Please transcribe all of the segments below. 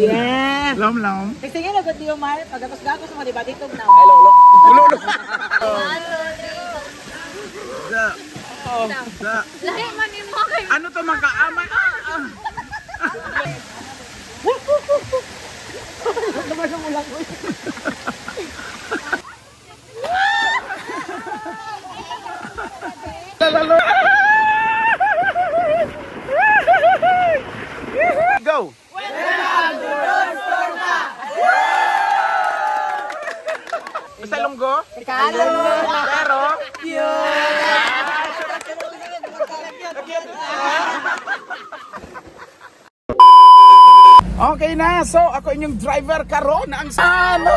Yeah. Lom lom. Kasi nga nagod di Omar, pagkakos-gakos mo, di ba? Dito na. Ulo ulo. Da. Lahi man nimo kay Ano to magkaamay? Ah, ah. Go! Basta Ilonggo? Pero? Okay na. So, ako inyong driver karon ang ano?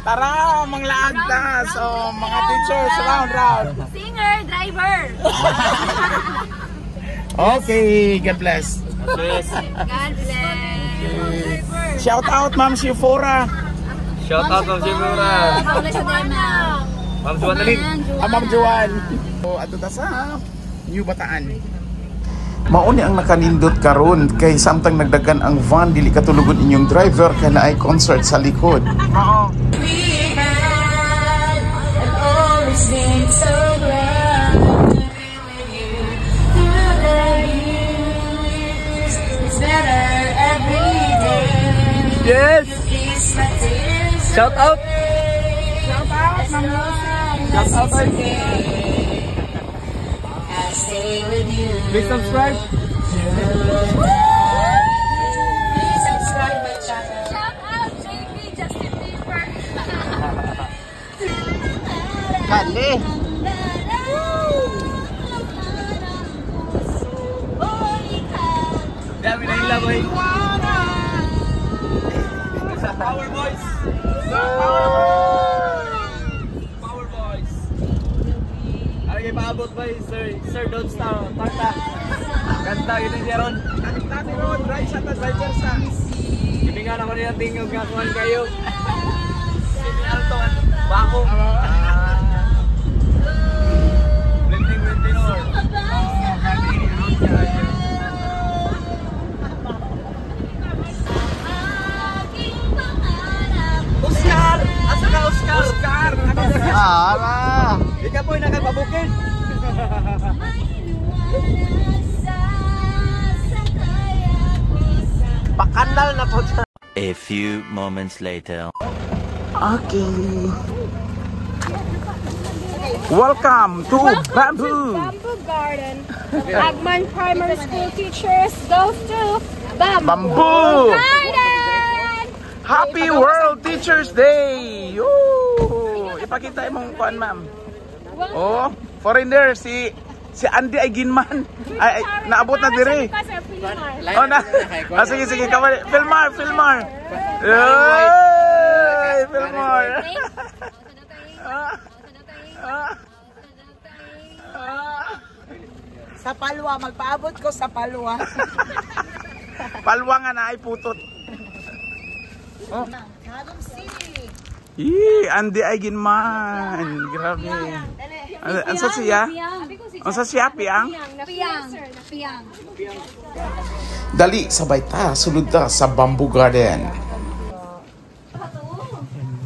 Tara, manglaag ta. So, mga teachers, round round. Singer, driver. Okay, God bless. God bless. Shout out, Ma'am Shifora. Shout out Ma'am Shifora. Ma'am Joanna. Ma'am Joanna. Ah, Ma'am Juan. So, ato ta sa New Bataan. Mauni ang nakanindot karon kay samtang nagdagan ang van, dili katulugon inyong driver kay naay concert sa likod. Oo. Yes! Shout out! Shout out! Please subscribe! Shout out JB Justin Bieber. Kali. Dami na ila, boy! Power Boys! Power Boys! Ano kayo paabot, boy? Sir, Sir Don Star, Tarta. Kanta, yun ang siya ron. Kanta ni Ron, drive sa ta, driver sa. Gibingan ako nilang tingog nga kuhan kayo. Sini alto, bako. Blending with tenor. Oh, kani. Oscar! Asa ka, Oscar? Oscar! Ah, Ikaw po nakapabukid. Pakandal na po siya. A few moments later. Okay. Welcome to Bamboo. Bamboo Garden. Agman Primary School teachers goes to Bamboo, Bamboo. Garden. Happy World Teachers Day! Woo! Ipakita imong kuan, ma'am. Oh, foreigner si si Andy ay ginman. Ay, ay naabot na diri. Oh na. Ah, sige sige, kamali. Filmar, Filmar. Ay, Filmar. Sa Palwa, magpaabot ko sa Palwa. Palwa nga na ay putot. Oh. Tagum City. Ih, Andy ay ginman. Grabe. Ansa siya? Ansa siya, Piang? Piyang. Piyang. Dali, sabay ta, sulod ta sa Bamboo Garden.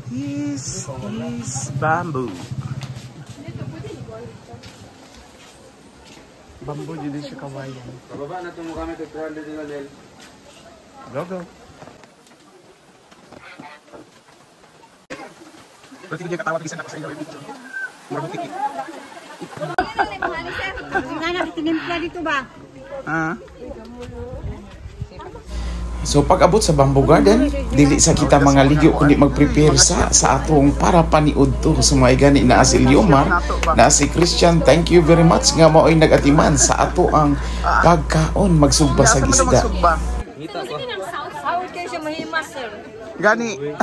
This is bamboo. Bamboo yun siya kawayan. Pababa na ito mo kami tutuan dito na Nel. Go, go. Berarti dia ketawa bisa sa inyo video. Murag tiki. Nana, tinimpla dito ba? Ah. So pag-abot sa Bamboo Garden, dili sa kita mga ligyo kundi mag-prepare sa atong para paniud to. So mga gani na si Liomar, na si Christian, thank you very much nga maoy nag-atiman sa ato ang pagkaon magsugba sa isda. Ngita ko. Sahod kayo siya mahimas, sir. Gani.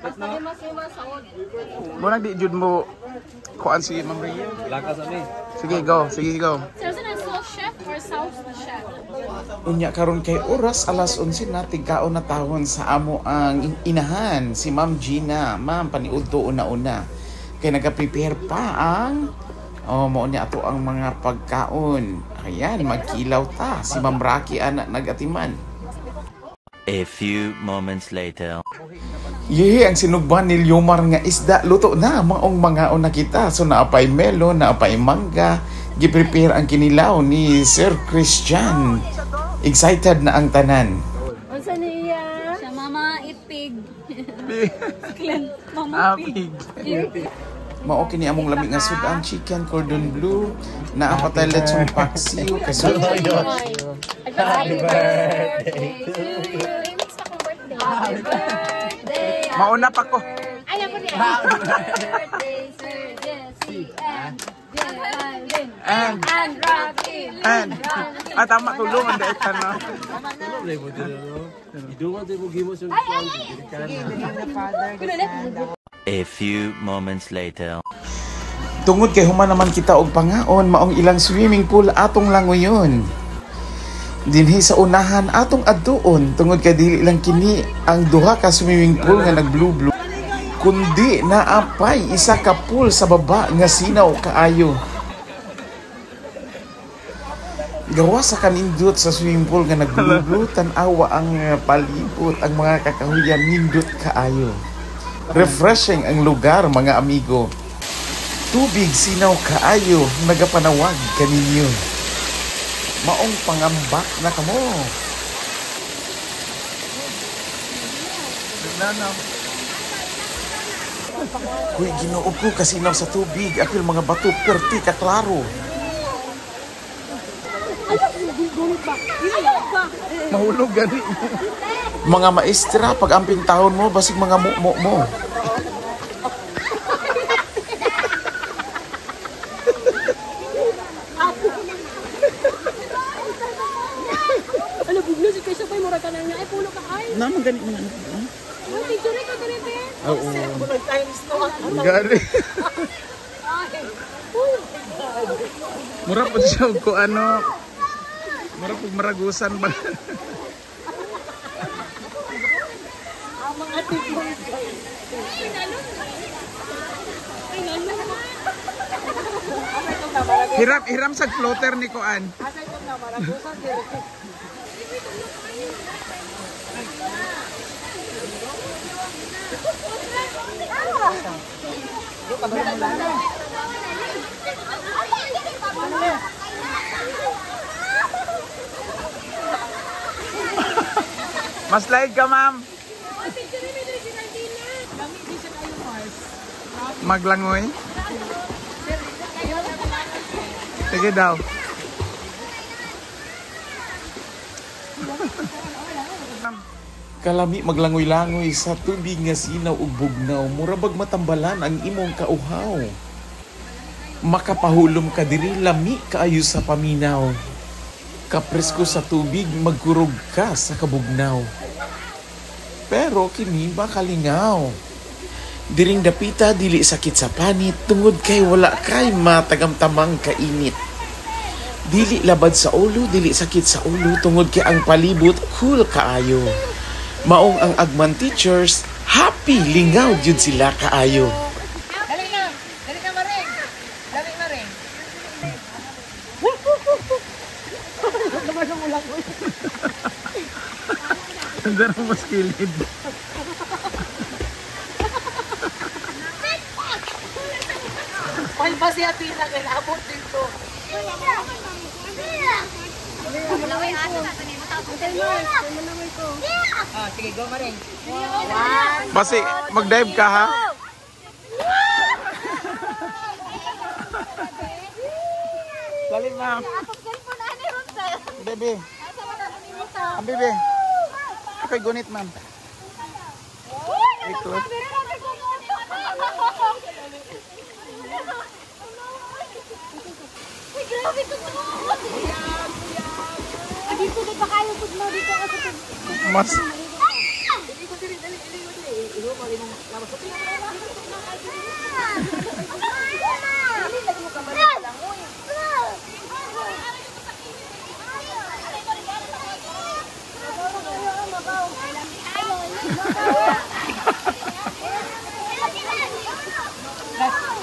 Himas-himas, sahod. Murag di jud mo kuan si Ma'am Rhea. Lakas kami. Sige, go. Sige, go. Sir, is it a sauce chef or sauce chef? Unya karon kay oras alas 11 na tigkaon na tawon sa amo ang inahan si Ma'am Gina. Ma'am, paniudto una-una. Kay naga-prepare pa ang Oh, mao ni ato ang mga pagkaon. Ayan, magkilaw ta. Si Ma'am Rocky ana nagatiman. A few moments later. Yehe, ang sinugban ni Liomar nga isda luto na, maong mangaon na kita. So naapay melon, naapay mangga, giprepare ang kinilaw ni Sir Christian. Excited na ang tanan. Unsa niya? Siya mama itpig. Ah, pig. Mao kini among lami nga sudan, chicken cordon bleu, naapatay lechon paksiw kaso Happy birthday to you. Remix pa kong birthday. Happy birthday. Mauna pa ko. Ay, ako niya. Happy birthday, Sir Jesse and Geraldine. And And Rocky. and ah, tama tulong ang dait ano. A few moments later. Tungod kay human naman kita og pangaon, maong ilang swimming pool atong langoyon. Dinhi sa unahan atong adtuon tungod kay dili lang kini ang duha ka swimming pool nga nagblue-blue, kundi naapay isa ka pool sa baba nga sinaw kaayo. Gawa sa kanindot sa swimming pool nga nagblue-blue, tan-awa ang palibot, ang mga kakahuyan nindot kaayo. Refreshing ang lugar, mga amigo. Tubig sinaw kaayo, nagapanawag kaninyo. Maong pangambak na kamo. Kuy, Ginoo ko, kasinaw sa tubig. Ako yung mga bato, perti ka klaro. Mahulog gani. Mga maestra, pag amping taon mo, basig mga mukmo mo. Ano, bugno si Kaysa pa'y mura ka na niya. Ay, pulo ka ay. Naman gani mga ano. Ay, picture ko dali, be. Oo. Times to ang Gani. Mura po siya og ko ano. Mura po maragusan ba. mga tigong. Hiram hiram sa floater ni Kuan. Asa itong namaragusan diri. Mas slide ka, ma'am. Maglangoy. Sige daw. Kalami maglangoy-langoy sa tubig nga sinaw ug bugnaw, mura bag matambalan ang imong kauhaw. Makapahulom ka diri, lami kaayo sa paminaw. Kapresko sa tubig, magkurog ka sa kabugnaw. Pero kini ba kalingaw? Diring dapita dili sakit sa panit tungod kay wala kay matagamtamang kainit. Dili labad sa ulo, dili sakit sa ulo tungod kay ang palibot cool kaayo. Maong ang Agman teachers, happy lingaw jud sila kaayo. Dali na. Dali na maring. Dali maring. Ganda ng mas kilid. Mahal pa si Athena kay naabot dito. Ah, sige, go maring. Basi, mag-dive ka ha? Dali ma'am. Bebe. Ang bebe. Ako'y gunit ma'am. Ito. Uy, grabe ko to! Dito na ba kayo tugnaw dito ako sa Mas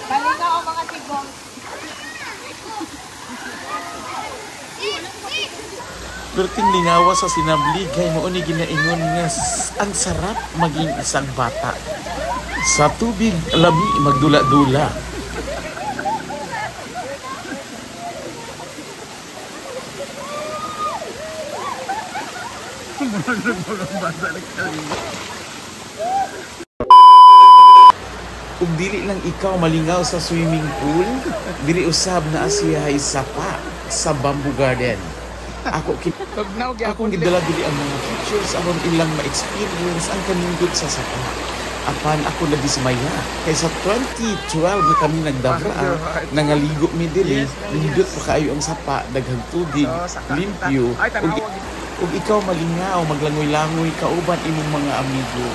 Kalinga o mga tigong. Perting lingawa sa sinablig kay mao ni ginaingon nga ang sarap maging isang bata. Sa tubig lami magdula-dula. Ug dili lang ikaw malingaw sa swimming pool, dili usab na siya sapa sa Bamboo Garden. Akong gidala dili ang mga pictures aron ilang ma-experience ang kanindot sa sapa. Apan ako lagi sumaya kay sa 2012 na kami nagdabra, nangaligo mi dili, nindot pa kaayo ang sapa, daghang tubig, limpyo. Ug ikaw malingaw, maglangoy-langoy kauban imong mga amigo,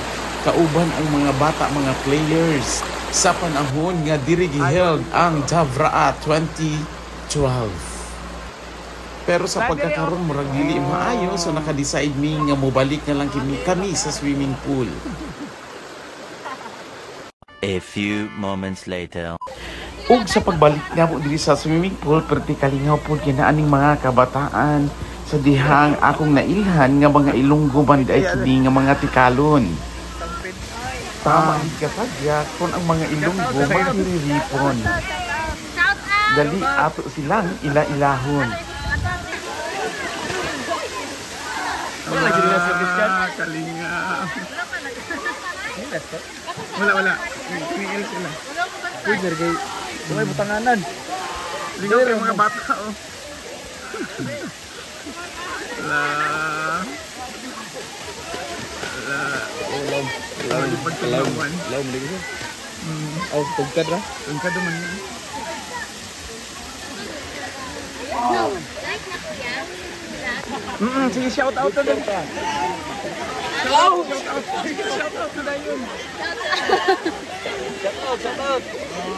kauban ang mga bata, mga players sa panahon nga diri giheld ang Davraa 2012. Pero sa pagkakaroon murag dili maayo, so naka-decide mi nga mobalik na lang kami sa swimming pool. A few moments later. Ug sa pagbalik nga po diri sa swimming pool, perti kalingaw po kinaaning mga kabataan sa dihang akong nailhan nga mga Ilonggo man ay kini nga mga tikalon. Tama gid kasadya kung ang mga Ilonggo makiriripon. Dali ato silang ila-ilahon. Kalinga. Wala, wala. Tingil sila. Uy, sir, kay may butanganan. Lingaw kayo mga bata, oh. Wala. Wala. Wala. Laom, lagi siya. Oh, tugkad ra. Tugkad man yun. Sige, shout out na din. Shout out. Shout out na yun. Shout out, shout out.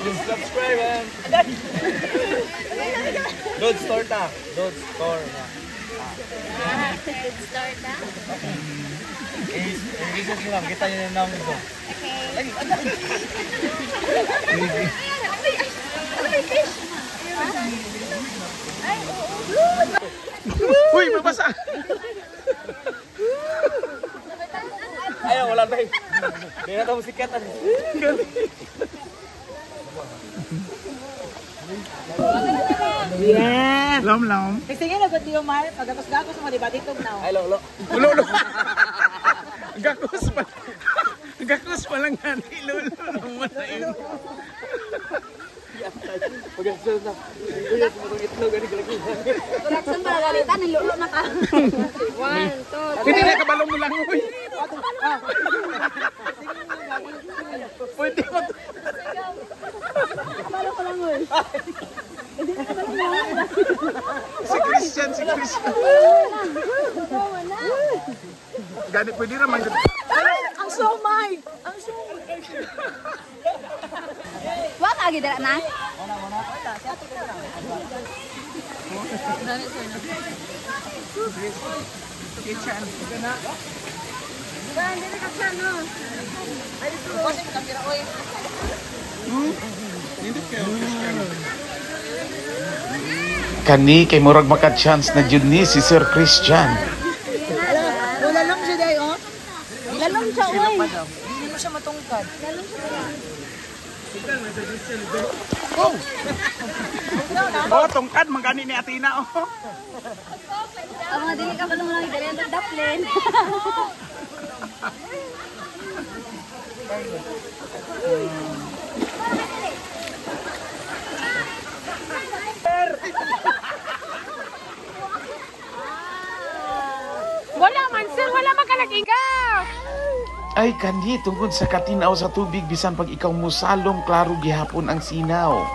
Please subscribe and Dodge Torta. Dodge Torta. Dodge Torta? I-research lang. Kita nyo na namin ito. Okay. Uy, mabasa! Ayun, wala tayo. Hindi na ito musikatan. Yeah. Lam, lam. Kasi sige na, ba't di Omar? Pagkakos-gakos mo, di ba? Dito na. Ay, lolo. Lolo. Gakos pa. Gakos pa lang nga ni Lolo. Naman na yun. Pagkakos na. Kuya, sumutong itlog. Ano galagay? Turaksan pa galitan, nilulo na ka. 1, 2, Pwede na kabalong mo lang, uy. Pwede mo to. Kabalo ko lang, uy. Si Christian, si Christian. Gani, pwede naman. Ang somay! Ang somay! Wa ka gidala na? Kani kay murag maka-chance na jud ni si Sir Christian. Lalong siya dahil, oh. Lalong siya, uy. Hindi mo siya matungkad. Oh, tungkad man gani ni Athena oh. Ang mga dili ka balong lang dali ang daplin. Wala man sir, wala man ka nag-inga. Ay kani tungod sa katinaw sa tubig bisan pag ikaw musalom klaro gihapon ang sinaw.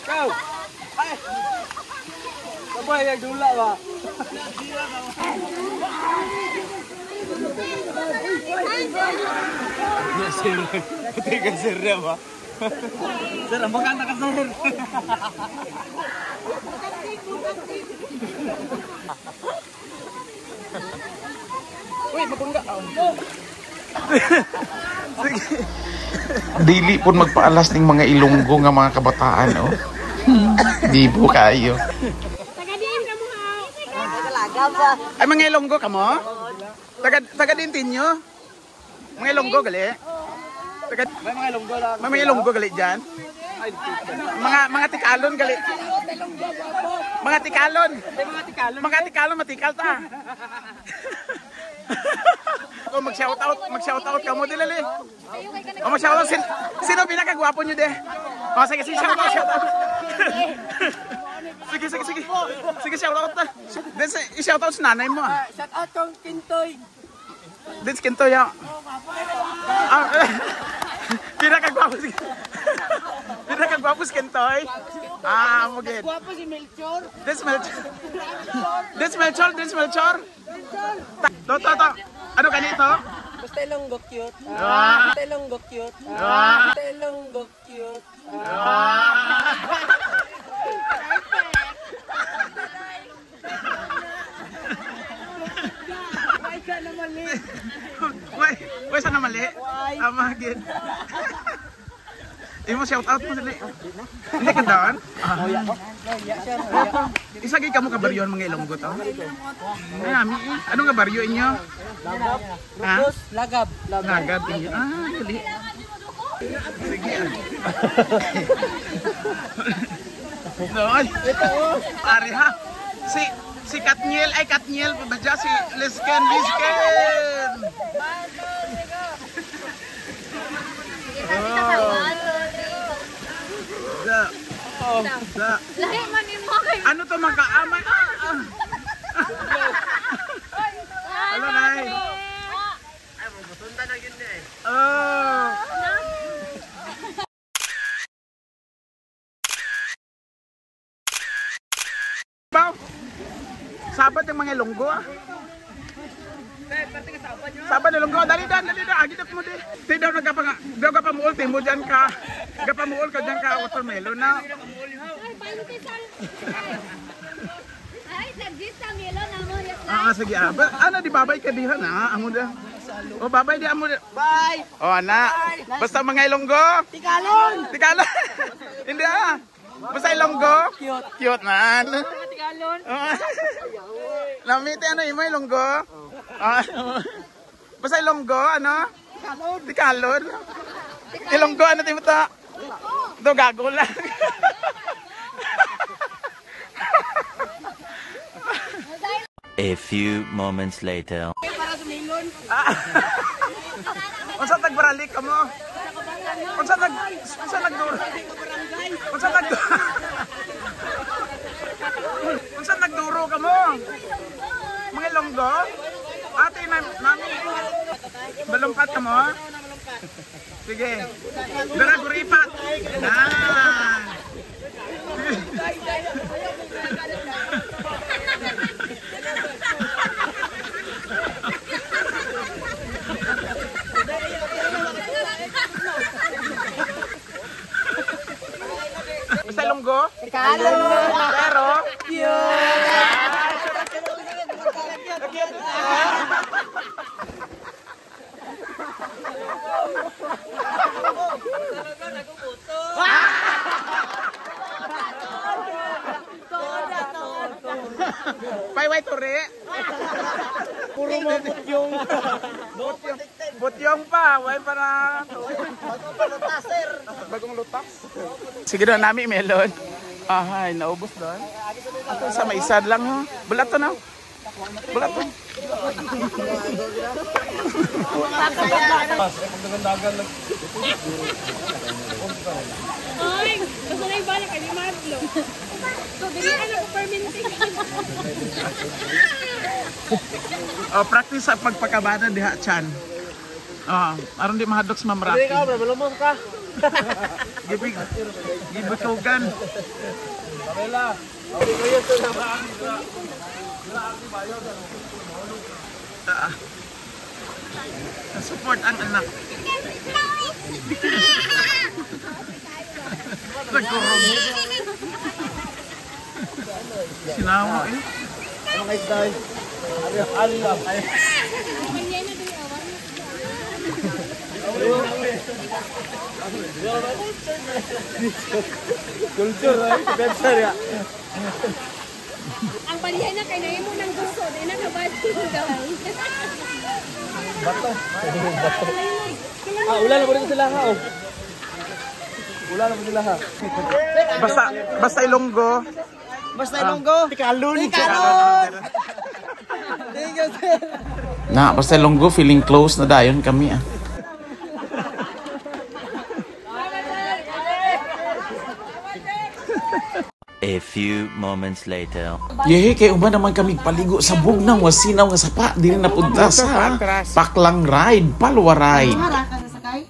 Go! Ay! Sabay, nagdula ba? Sir, teka sir na ba? Sir, ang maganda ka sir. Uy, mabangga. Oh. Sige. Dili po magpaalas ning mga Ilonggo nga mga kabataan, oh. Di po kayo. Tagadiin ka mo ha. Ay, mga Ilonggo ka mo? Taga din tinyo? Mga Ilonggo gali? Taga, May mga Ilonggo lang. may mga Ilonggo gali dyan? Mga Tikalon gali. Mga Tikalon. Mga Tikalon matikal ta. O mag-shout out ka mo dilali. O mag-shout out sino pinakagwapo niyo de? O sige, sige, shout out, shout out. Sige, sige, sige. Sige, shout out ta. Then i-shout out sa nanay mo. Ah. Shout out kong Kintoy. Then si Kintoy ah. Ah, pinakagwapo si Pinakagwapo si Kintoy. Ah, mo gid. Gwapo si Melchor. This Melchor. This Melchor, this Melchor. To, to, to. Ano kanito? Basta Ilonggo cute. Ah. Basta Ilonggo cute. Ah. Basta Ilonggo cute. Ah. Why, why sana mali? Tama, gid. Imo shout out mo sila. Hindi ka doon? Ah. Isa gid kamo ka baryo mga Ilonggo to. Ay, nami eh. Ano nga baryo inyo? Ha? Lagab. Lagab inyo. Ah, gali. Sige. No, ay. Pare ha. Si Katniel, ay Katniel pa ba dyan? Si Lisken, Lisken. Da. Da. Lahi man imo kay. Ano to magkaamay? Ah, ah. Hello, Nay. Oh. Baw. Sabat yung mga Ilonggo ah. Sabat Ilonggo, dali dan, dali dan, agi mo di. Di daw nagkapang daw kapamuol timo diyan ka. Kapamuol ka diyan ka watermelon na. Ay, 20 sa. Ay, nag-gist ang yelo na mo. Yes, Ah, sige ah. Ba, ano di babay ka diha na, amo da. Oh, babay di amo. Bye! Oh, ana. Basta mga Ilonggo. Tikalon! Tikalon. Hindi ah. Basta Ilonggo. Cute. Cute man. Tigalon. Lamite ano imo Ilonggo? Ah. Basta Ilonggo ano? Tikalon! Tikalon. Ilonggo ano timo ta? Do gago lang. A few moments later. Unsa tagbaralik ka mo? Unsa nag unsa nagduro? Unsa nag Unsa nagduro ka mo? Mga Ilonggo? Ate na nami. Balumpat ka mo? Sige. Dara guripat. Ah. Basta Ilonggo? Pero Payway tore. Puro mo butyong. Butyong pa, way pa na. Bagong lutas, sir. Bagong lutas. Sige daw nami melon. Ahay, naubos doon. Ato sa may isad lang ha. Bulat to na. Bulat to. Ay, gusto na ibalik kay Madlo. So, dili ka na ko permanente. Oh, practice sa pagpakabata diha chan. Oh, aron di mahadlok sa Ma'am Rocky. Ikaw, bro, malumong ka. Gibig gibutugan. Ah. Support ang anak. Nagkurog. Sinawa eh. Mga isday. Allah. Culture, ay, Spencer ya. Ang palihan na kay nahimo ng gusto, di na kabati daw. Bato. Bato. Ah, ulan na po rin sila ha. Oh. Ulan na po sila ha. Basta Ilonggo. Basta Ilonggo. Tikalon. Tikalon. Thank you, sir. Na, basta Ilonggo, feeling close na dayon kami ah. A few moments later. Yehe, kay uban naman kami paligo sa bugnaw nga sinaw nga sapa dili na punta sa Paklang Ride, Palwa Ride. Mara ka nasakay?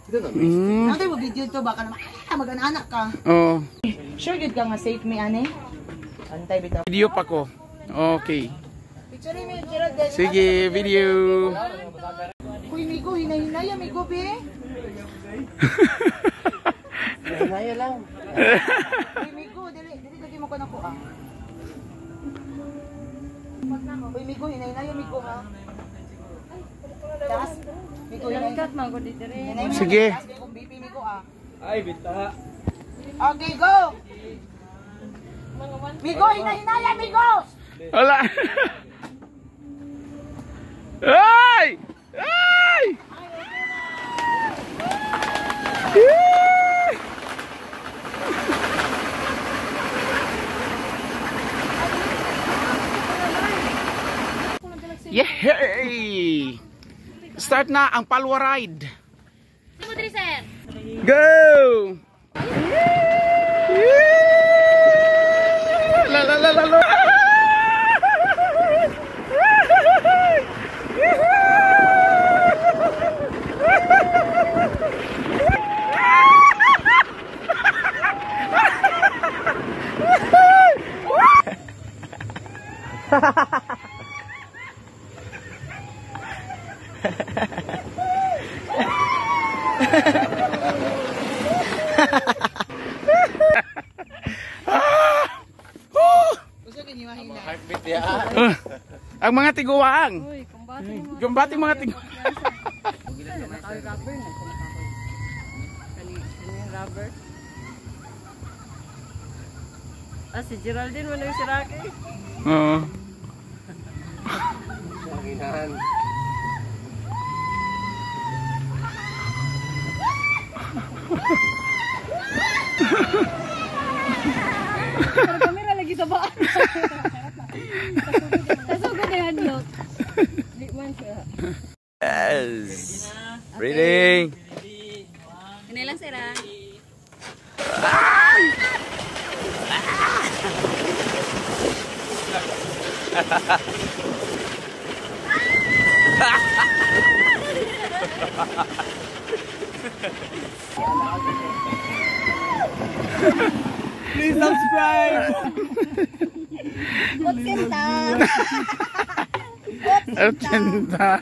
Nanti mo video to baka naman mag-anak ka. Oh, Sure gid ka nga safe mi ani? Antay bitaw. video pa ko. Okay. Picture mi Gerald din. Sige, video. Kuy migo hinahinay amigo be. Hinaya lang. Kuy migo dili dili lagi mo ko ah. Kuy migo hinahinay amigo ha. Tas migo hinay. Sige. Kung BP migo ah. Ay, bita. Okay, go. Migo hinahinay amigo. Wala. Ay! Ay! Yay! Start na ang Palwa Ride. Go! La la la la la. Ang mga tiguang. Kumbati mga tiguang. Ah, si Geraldine mo si Rocky. Oo. Pero kamera lagi sa baan. Tasugod na hadlok. Di man siya. Yes. Reading. Hinay lang sir ah. Please subscribe. Kutsinta. Atenda.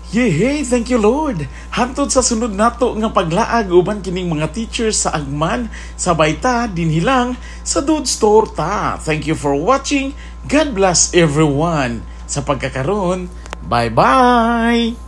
Yehey, thank you Lord. Hantod sa sunod nato nga paglaag uban kining mga teachers sa Agman, sa Bayta, dinhilang sa Dude Store ta. Thank you for watching. God bless everyone. Sa pagkakaroon, bye-bye.